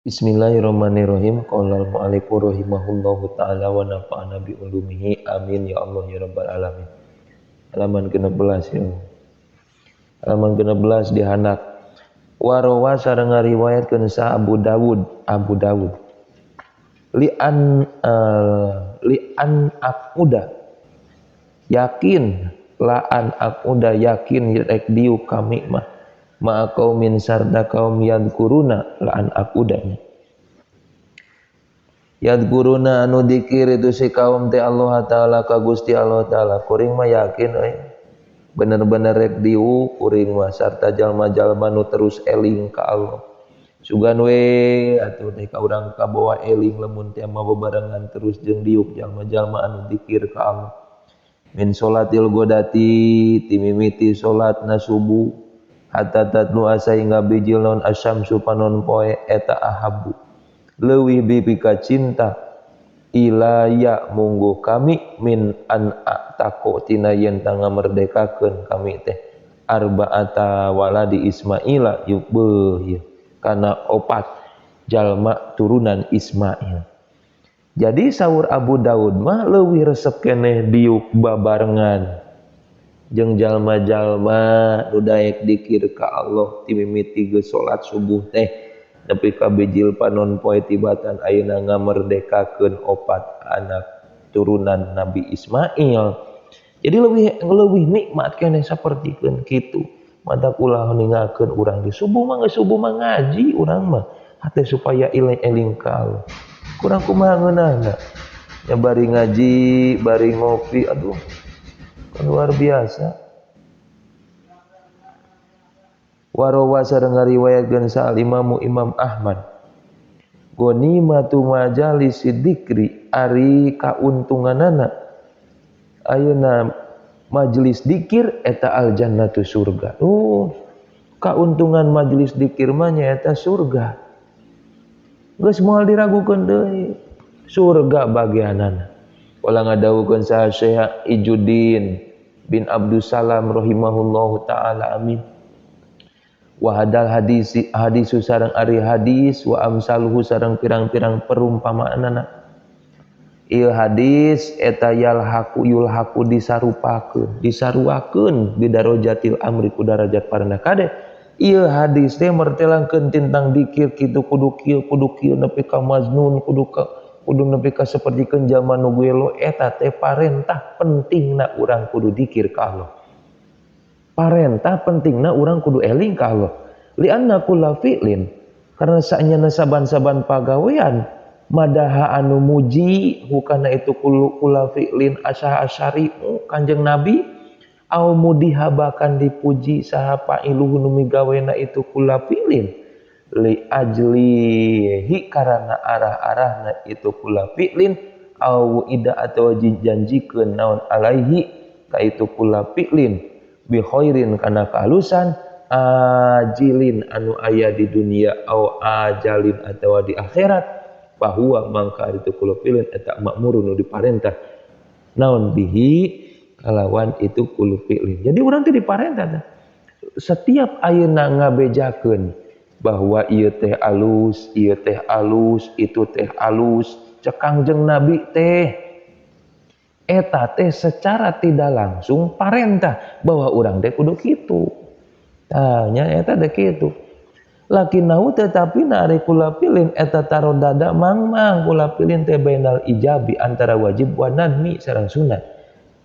Bismillahirrahmanirrahim. Qala al-mu'allifu rahimahullahu ta'ala wa nafa'ana bi ulumihi. Amin ya Allah ya rabbal alamin. Halaman 16 ya. Halaman 16 di handap. Warawa sareng ngariwayatkeun sa Abu Dawud, Abu Dawud. Li an aquda yakin la an aquda yakin rek diuk kami mah ma'a qaumin sarta kaum yadkuruna la an aquda yadkuruna anu dikir itu si kaum teh Allah Ta'ala ka Gusti Allah Ta'ala. Kuring mah yakin euy, bener-bener rek diuk kuring mah sarta jalma-jalma nu terus eling ka Allah. Sugan we atuh teh ka urang kabawa eling lamun teh mah bebarengan terus jeung diuk jalma-jalma anu dikir ka Allah. Min sholatil ghadati timimiti salatna subuh hatta tatlu sahingga bijil naon asyamsu panon poe, eta ahabbu leuwih bipika cinta ilaya mungguh kami min an a'taqo tina yen ngamerdekakeun kami teh arba'ata waladi Ismaila yuk beuh kana opat jalma turunan Ismail. Jadi saur Abu Daud mah leuwih resep keneh diuk babarengan jeung jalma-jalma nu daek dikir ka Allah timimiti geus salat subuh teh nepi ka bijil panon poe tibatan ayeuna ngamerdekakeun opat anak turunan Nabi Ismail. Jadi lebih lebih nikmat keneh sapertikeun kitu. Matak ulah ninggalkeun urang di subuh mah, geus subuh mah ngaji urang mah hate supaya eling-eling ka Allah. Kurang kumaha ngeunahna nya, bari ngaji bari ngopi, aduh, luar biasa. Warawa sareng ngariwayatkeun sa Imamu Imam Ahmad, ghanimatu majalis dzikri ari kauntunganana ayeuna majelis dikir eta al jannatu surga. Oh, kauntungan majelis dikir mah nyaeta surga, geus moal diragukeun deui, surga bagianana. Wala ngadawukeun saha Syekh Ijuddin bin Abdus Salam rahimahullahu taala, amin. Wa hadal hadisi hadisu sareng ari hadis wa amsaluhu sareng pirang-pirang perumpamaanana ieu hadis eta yalhaqu yulhaqu disarupakeun disaruakeun bidarajatil amri ku darajat parana. Kade ieu hadis teh mertelangkeun tentang dikir kitu kudu kieu, kudu kieu, nepi ka majnun, kudu ka kudu nepi ka sapertikeun jalma nu gelo. Eta teh parentah pentingna urang kudu dikir ka Allah, parentah pentingna urang kudu eling ka Allah. Lianna kulla fi'lin karena saenyana saban-saban pagawean madaha anu muji hukana itu kullu kulla fi'lin asah asyari'u Kanjeng Nabi au mudiha bahkan dipuji saha fa'iluhu nu migawena itu kulla fi'lin li ajlihi karena arah-arahna itu kulla fi'lin au ida atau dijanjikeun naon alaihi ka itu kulla fi'lin bi khairin kana kahalusan ajilin anu aya di dunia au ajalin atau di akhirat, bahwa mangka itu kulla fi'lin eta makmurun nu diparentah naon bihi kalawan itu kullu fi'lin. Jadi urang teh diparentah setiap ayeuna ngabejakeun bahwa ieu teh alus, ieu teh alus, itu teh alus, cek Kangjeng Nabi teh eta teh secara tidak langsung parentah bahwa urang teh kudu kitu. Tah nya eta teh kitu. Lakinnahu tetapi na ari kulla fi'lin eta tarodada mangmang kulla fi'lin teh bainal ijabi antara wajib wa nadmi sareng sunat.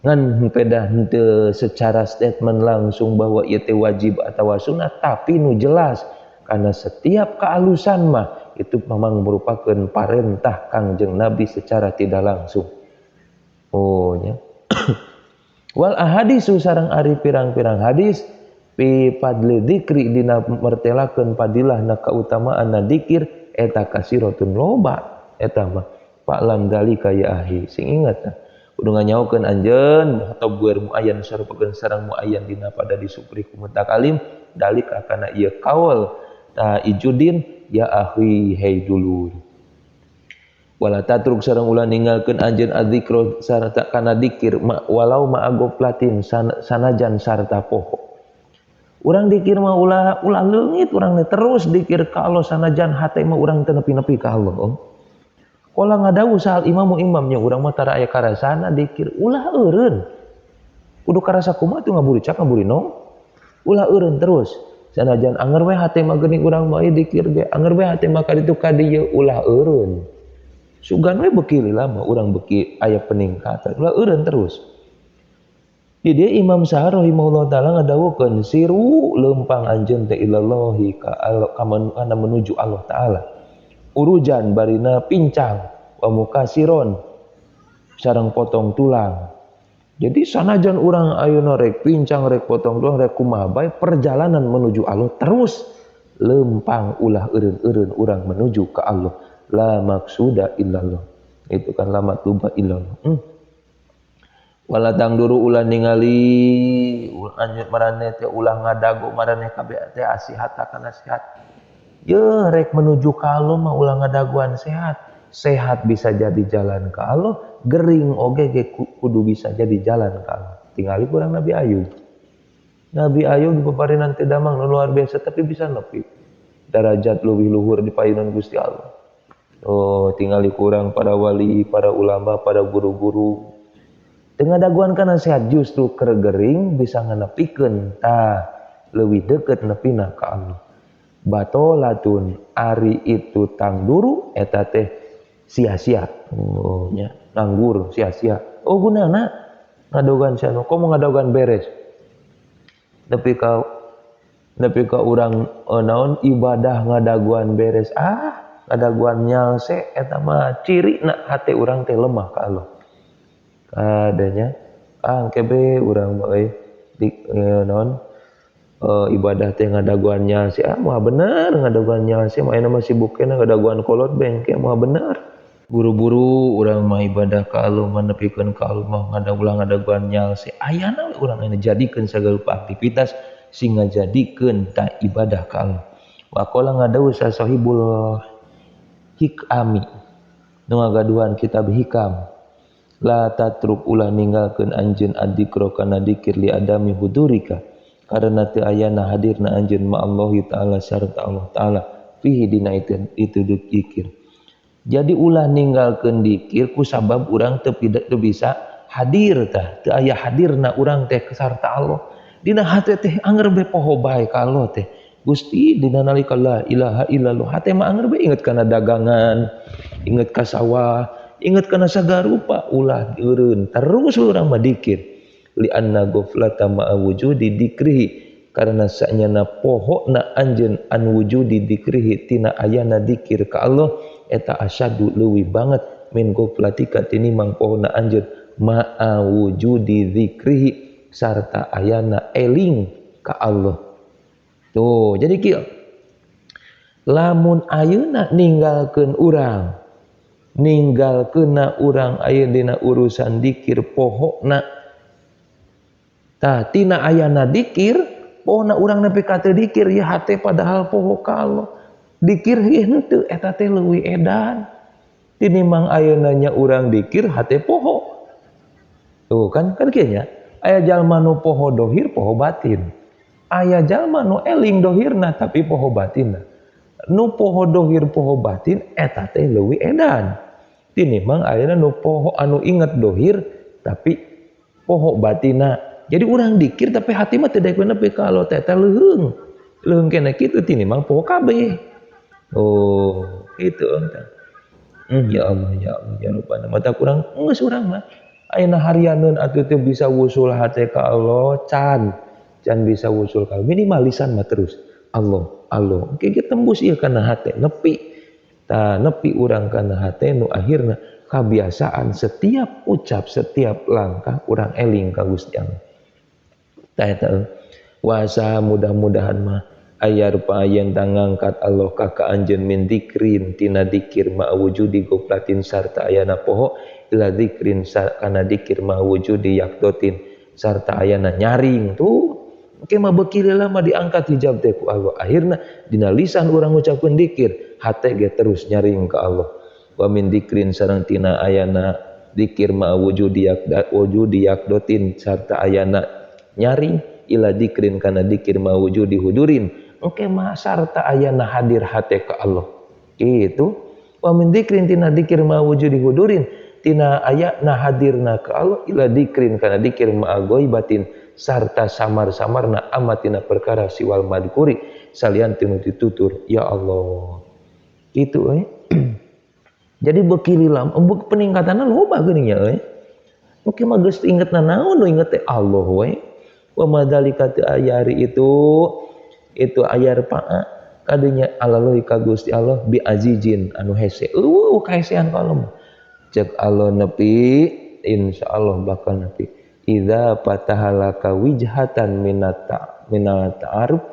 Ngan pedah henteu secara statement langsung bahwa ieu teh wajib atau sunat, tapi nu jelas karena setiap kealusan mah itu memang merupakan parentah Kangjeng Nabi secara tidak langsung. Oh nya. Wal ahadisu sareng ari pirang-pirang hadis fi fadli dzikri dina mertelakeun fadilah na kautamaan na dikir eta kasiratun loba eta mah. Fa'lam dalika ya ahi, sing ingat tah kudu nganyaokeun anjeun atau buer muayyan sarupakeun sareng muayyan dina pada disupri ku mutakalim dalika kana ieu kaul ta Ijudin ya akhi hey dulur. Wala tatruk sareng ulah ninggalkeun anjeun adzikra sarta kana dikir ma, walau ma'a ghaflatin sanajan sarta poho. Urang dikir mah ulah ulah leungit urang teh terus dikir ka Allah sanajan hate mah urang teu nepi-nepi ka Allah. Oh. Qala ngadawuh sahal imamu imamnya urang mah tara aya karasana dikir ulah eureun. Kudu karasa kumaha tuh ngaburicak ngaburinong. Ulah eureun terus. Sanajan anger we hate mah geuning urang mah dikir ge anger we hate mah kaditu ka dieu ulah eureun. Sugan we beuki lila mah urang beuki aya peningkatan ulah eureun terus. Di dia Imam Sahar rahimahullah ta'ala ngadawukeun siru lempang anjeun teh ilallahi ka kana menuju Allah ta'ala. Urujan barina pincang wa mukasiron sareng potong tulang. Jadi sanajan urang ayeuna rek pincang rek potong tulang rek kumaha bae perjalanan menuju Allah terus lempang ulah eureun-eureun urang menuju ka Allah. La maksuda illallah. Itu kan la matluba illallah. Wala tangduru ulah ningali anjeun maraneh teh ulah ngadago maraneh kabeh teh asihata kana sehat. Ye rek menuju ka Allah mah ulah ngadagoan sehat. Sehat bisa jadi jalan ka Allah, gering oge ge kudu bisa jadi jalan ka Allah. Tingali kurang Nabi Ayub. Nabi Ayub dipaparinan teh damang nu luar biasa tapi bisa nepi darajat leuwih luhur di payunan Gusti Allah. Oh, tingali kurang para wali, para ulama, para guru-guru. Tengah daguan kana sehat justru kergering bisa nganepikeun tah leuwih deukeut nepina ka Allah. Batolatun ari itu tangduru eta teh sia-sia. Oh nya nganggur sia-sia. Oh gunana ngadogan sia komo ngadogan beres. Nepi ka urang naon ibadah ngadaguan beres ah ngadaguan nyalse eta mah cirina hate urang teh lemah ka Allah. Adanya kebe urang mah euy di naon ibadah teh ngadaguan nyalse ah moal bener ngadaguan nyalse mah ayeuna mah sibuk keneh ngadaguan kolot bengke moal bener. Buru-buru urang mah ibadah ka Allah mah nepikeun ka Allah mah ngadaguan ngadaguan nyalse ayana we urang ayeuna jadikeun sagala rupa aktivitas sing ngajadikeun ta ibadah ka Allah. Wa qala ngadawuh sa sahibul hikami nu ngagaduhan kitab hikam. La tatruk ulah ninggalkeun anjeun adzikra kana dikir li adami hudurika karena teu ayana hadirna anjeun ma Allah taala sarta Allah taala fihi dina itu dikir. Jadi ulah ninggalkeun dikir ku sabab urang teu bisa hadir tah teu aya hadirna urang teh sarta Allah. Dina hate teh anger be poho bae ka Allah teh. Gusti dina nalika la ilaha illallah hate mah anger be inget kana dagangan, inget ka sawah, ingat kana sagarupa ulah eureun terus urang mah dikir li anna ghaflata ma'a wujudi dikrihi karena sanyana pohona anjeun an wujudi dikrihi tina ayana dikir ka Allah eta asyadu leuwih banget min ghaflatika tinimang pohona anjeun ma'a wujudi dzikrihi sarta ayana eling ka Allah. Tuh jadi kieu lamun ayeuna ninggalkeun urang ninggalkeunna urang aya dina urusan dikir pohona tah tina ayana dikir pohona urang nepi ka teu dikir ya hate padahal poho ka Allah dikir heuh henteu eta teh leuwih edan tinimbang ayeuna nya urang dikir hate poho tuh kan kan kieu nya aya jalma nu poho dohir poho batin aya jalma nu eling dohirna tapi poho batinna nu poho dohir poho batin eta teh leuwih edan tinimbang ayeuna nu poho anu inget dohir tapi poho batina. Jadi urang dikir tapi hati mah teu daek nepi ka Allah teh eta leuheung. Leuheung keneh kitu tinimbang poho kabeh. Oh, kitu entah. Ya Allah ya Allah ya Rabbana mata kurang geus urang mah. Ayeuna harianeun atuh teu bisa wusul hate ka Allah can. Can bisa wusul ka minimal lisan mah terus. Allah Allah. Engke ge tembus ieu kana hate nepi. Ta nepi urang kana hate nu akhirna kabiasaan setiap ucap setiap langkah urang eling ka Gusti Allah. Tah eta wasa mudah-mudahan mah aya rupa yen ngangkat Allah ka anjeun min dikrin tina dikir ma wujudi goflatin sarta ayana poho ila dikrin kana dikir ma wujudi yakdotin sarta ayana nyaring tuh engke mah beuki lama diangkat hijab teh ku Allah akhirna dina lisan urang ngucapkeun dikir hate ge terus nyaring ka Allah wa min dikrin sareng tina ayana dikir ma wujudi yakdotin sarta ayana nyaring ila dikrin kana dikir mawujudi hudurin engke mah sarta ayana hadir hate ka Allah kitu wa min dikrin tina dikir mawujudi hudurin tina ayana hadirna ka Allah ila dikrin kana dikir ma'aghaibatin sarta samar-samarna amatina perkara siwal madkuri salian tinu ditutur ya Allah kitu euy. Jadi beuki lila embuk peningkatanna loba geuning nya euy. Oke mah geus ingetna naon nu inget teh Allah we. Wa madzalika teu ayari itu ayar paa kadunya alalui ka Gusti Allah bi azizin anu hese. Eueuh kahesean ka Allah mah. Cek Allah nepi insyaallah bakal nepi. Idza fatahalaka wijhatan minat ta'aruf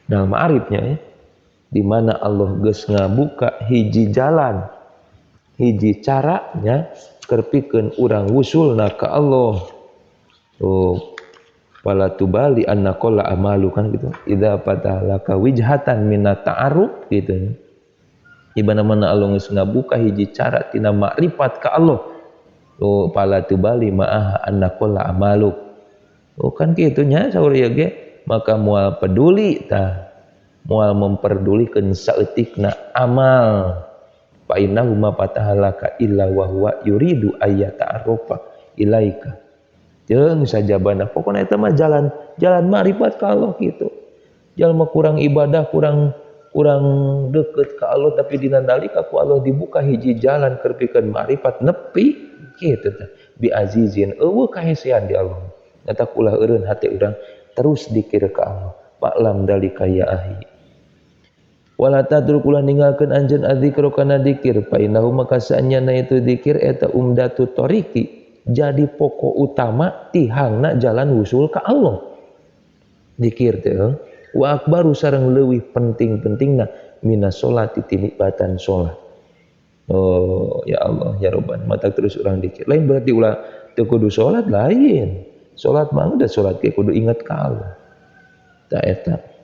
dalam ma'arifnya ya. Di mana Allah geus ngabuka hiji jalan, hiji caranya kerpikeun urang wusulna ka Allah. Tuh wala tubali anna qala amalu kan gitu. Idza fatahalaka wijhatan minat ta'aruf gitu. Di mana-mana Allah geus ngabuka hiji cara tina makrifat ka Allah. Tuh pala tubali ma'aha anna qala amalu. Oh kan kitu nya saur ieu ge maka moal peduli tah. Moal memperdulikan saeutikna amal. Fa innahu ma fatahalaka illa wa huwa yuridu ayyata'arrafa ilaika. Jeung sajabana pokona eta mah jalan jalan makrifat ka Allah kitu. Jalma kurang ibadah, kurang deket ka Allah tapi dina nalika ku Allah dibuka hiji jalan keur pikeun makrifat nepi kitu teh. Bi azizin eueuh kahesean di Allah. Eta ulah eureun hate urang terus dikir ka Allah. Fa'lam dalika ya ahi. Wala tadruk ulah ninggalkeun anjeun adzikra kana dikir fa innahu maka saenyana itu dikir eta umdatu tariqi jadi pokok utama tihangna jalan wusul ka Allah. Dikir teh wa akbaru sareng leuwih penting-pentingna minas sholati tinibatan sholat. Oh ya Allah ya Robban mata terus urang dikir. Lain berarti ulah teu kudu salat lain. Salat mah udah salat ge kudu ingat ka Allah. Ta eta.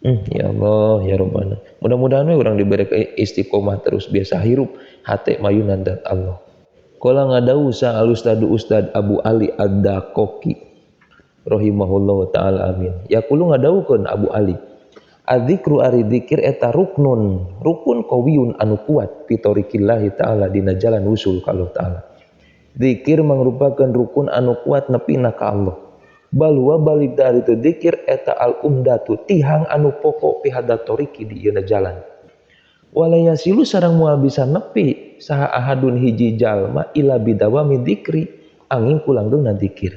Ya Allah ya Rabbana. Mudah-mudahan we urang diberi istiqomah terus biasa hirup hate mayunan dan Allah. Qala ngadau sa al ustadu Ustad Abu Ali Ad-Dakoki rahimahullahu taala amin. Yaqulu ngadawukeun Abu Ali. Adzikru ari dzikir eta ruknun, rukun qawiyun anu kuat fi tariqillahi taala dina jalan wusul ka Allah taala. Dzikir mangrupakeun rukun anu kuat nepina ka Allah. Balwa balik dari itu dikir eta al umdatu tihang anu pokok pihada toriki di ieu jalan. Walayasilu sareng moal bisa nepi saha ahadun hiji jalma ila bidawami dikri angin kulanggengna dikir.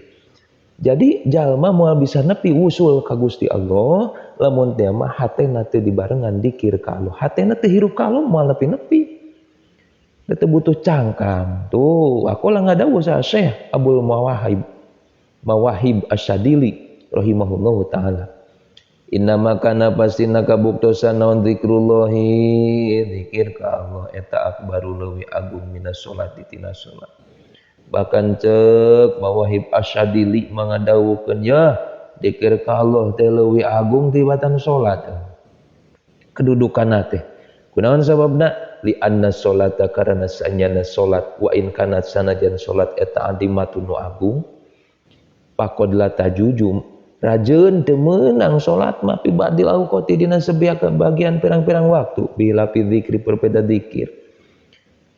Jadi jalma moal bisa nepi wusul ka Gusti Allah lamun teh mah hatena teu dibarengan dikir ka Allah. Hatena teu hirup ka Allah moal nepi-nepi. Teu butuh cangkam. Tuh aku lah ngadawuh sa Syekh Abdul Mawahib Asyadili rahimahullahu taala. Innama kana pastina kabuktosan naon zikrullahi zikir ka Allah eta akbaru leuwih agung minas sholati tina salat. Bahkan cek Mawahib Asyadili mangadawukeun ya zikir ka Allah teh leuwih agung tibatan salat. Kedudukanna teh kunaon sababna li anna sholata karena sanyana salat wa in kanat sanajan salat eta adimatun nu agung pakod la tajujum rajeun teu meunang salat mah fi ba'dil awqati dina sebiak bagian pirang-pirang waktu bila fi dzikri berbeda dzikir.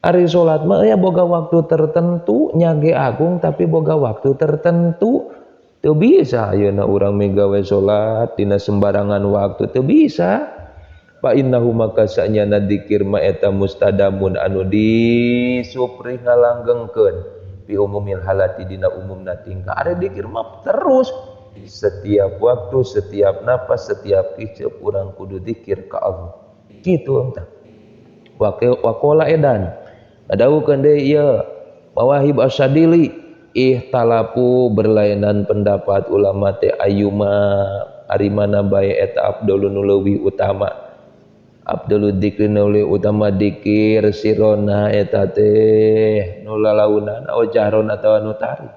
Ari salat mah aya boga waktu tertentu nyage agung tapi boga waktu tertentu teu bisa ayeuna urang migawe salat dina sembarangan waktu teu bisa. Fa innahu maka sanyana dzikir ma eta mustadamun anu disupri ngalanggengkeun fi umumil halati dina umumna tingkah. Ari dzikir mah terus setiap waktu, setiap napas, setiap kicep urang kudu dzikir ka Allah. Kitu entah. Waqala edan. Adawukeun deui ieu Mawahib Asyadili ihtalafu berlainan pendapat ulama teh ayyuma ari mana bae eta afdalu nu leuwih utama. Afdalu dzikri nu leuwih utama dzikir sirona eta teh nu lalaunan au jahron atawa nu tarik.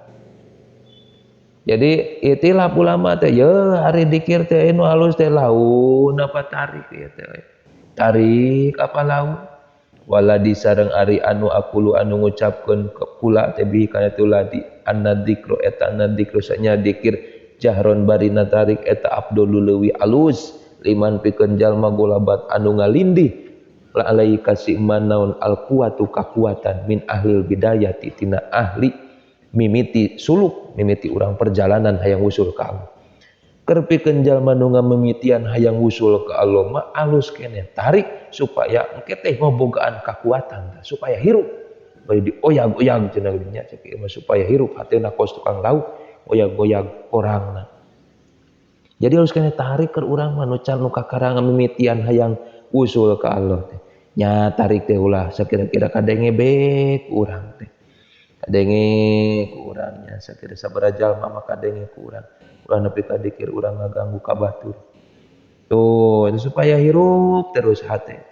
Jadi itilaf ulama teh ye ari dzikir teh nu alus teh laun apa tarik ieu teh. Tarik apa laun? Waladi sareng ari anu akulu anu ngucapkeun kula teh bihi kana itu ladi anna dzikru eta anna dzikru sanya dikir jahron barina tarik eta abdul leuwih alus liman pikeun jalma golabat anu ngalindih la alai kasih manaun al quwatu kakuatan min ahlil bidayati tina ahli mimiti suluk mimiti urang perjalanan hayang usul ka Allah. Keur pikeun jalma nu ngamimitian hayang usul ka Allah mah alus keneh tarik supaya engke teh ngobogaan kakuatan supaya hirup bari dioyag-oyag cenah nya cek ieu mah supaya hirup hatena kos tukang lauk oyag-oyag korangna. Jadi alus keneh tarik keur urang mah nu can nu kakara ngamimitian hayang usul ka Allah teh. Nya tarik teh ulah sakira-kira kadenge bek urang teh. Kadenge ku urang nya sakira sabaraha jalma mah kadenge ku urang. Ulah nepi ka dikir urang ngaganggu ka batur. Tuh, itu supaya hirup terus hate.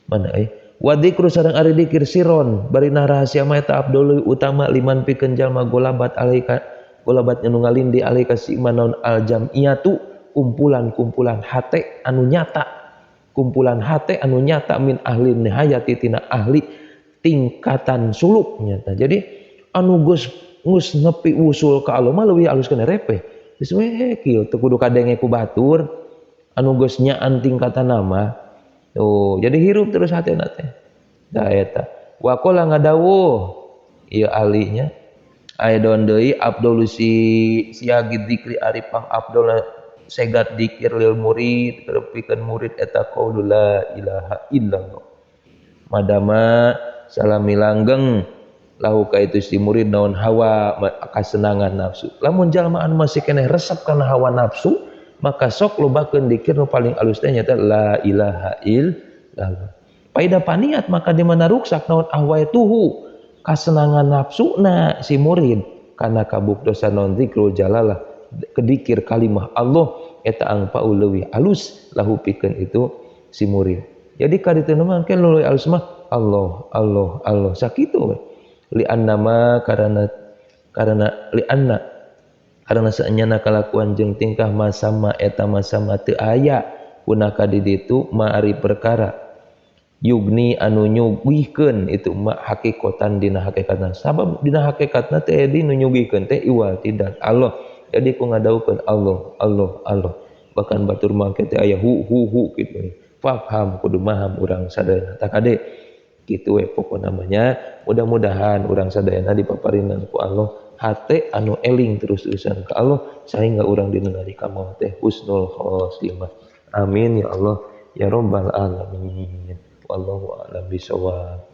Mana euy? Wa dzikru sareng ari dikir siron barina rahasia mah eta abdul utama liman pikeun jalma golabat alaika golabat anu ngalindi alaika si manaon al jam'iyatu kumpulan-kumpulan hate anu nyata. Kumpulan hate anu nyata min ahli nihayati tina ahli tingkatan suluk nyata. Jadi anu geus geus nepi usul ka Allah mah leuwih alus kana repeh. Geus we kieu teu kudu kadenge ku batur anu geus nyaan tingkatan nama. Tuh, jadi hirup terus hatena teh. Da eta. Wa qala ngadawuh ieu ahlinya aidon deui abdul si siagi dzikri ari pang abdul segat dikir lil murid pikeun murid eta qaulul la ilaha illallah. Madama salami langgeng lahu ka itu si murid naon hawa kasenangan nafsu. Lamun jalma anu masih keneh resep kana hawa nafsu, maka sok lobakeun dikir nu paling alus teh nyaeta la ilaha illallah. Paida paniat maka di mana ruksak naon ahwaituhu kasenangan nafsuna si murid kana kabuktosan naon zikrul jalalah kedikir kalimah Allah eta angpau leuwih alus lahu pikeun itu si murid. Jadi kaditu mah engke leuwih alus mah Allah Allah Allah sakitu we. Li annama karena li anna karena saenyana kalakuan jeung tingkah masama eta masama teu aya punaka di ditu ma ari perkara yugni anu nyugihkeun itu ma hakikatan dina hakikatna sabab dina hakikatna teh di nu nyugihkeun teh iwal tidak Allah. Jadi ku ngadaukeun Allah Allah Allah bahkan batur mangke teh aya hu hu hu kitu faham kudu maham urang sadayana tah kade kitu we pokona namanya mudah-mudahan urang sadayana dipaparinan ku Allah hate anu eling terus-terusan ka Allah sehingga urang dina nalika maot teh husnul khotimah. Amin ya Allah ya rabbal alamin. Wallahu a'lam bishawab.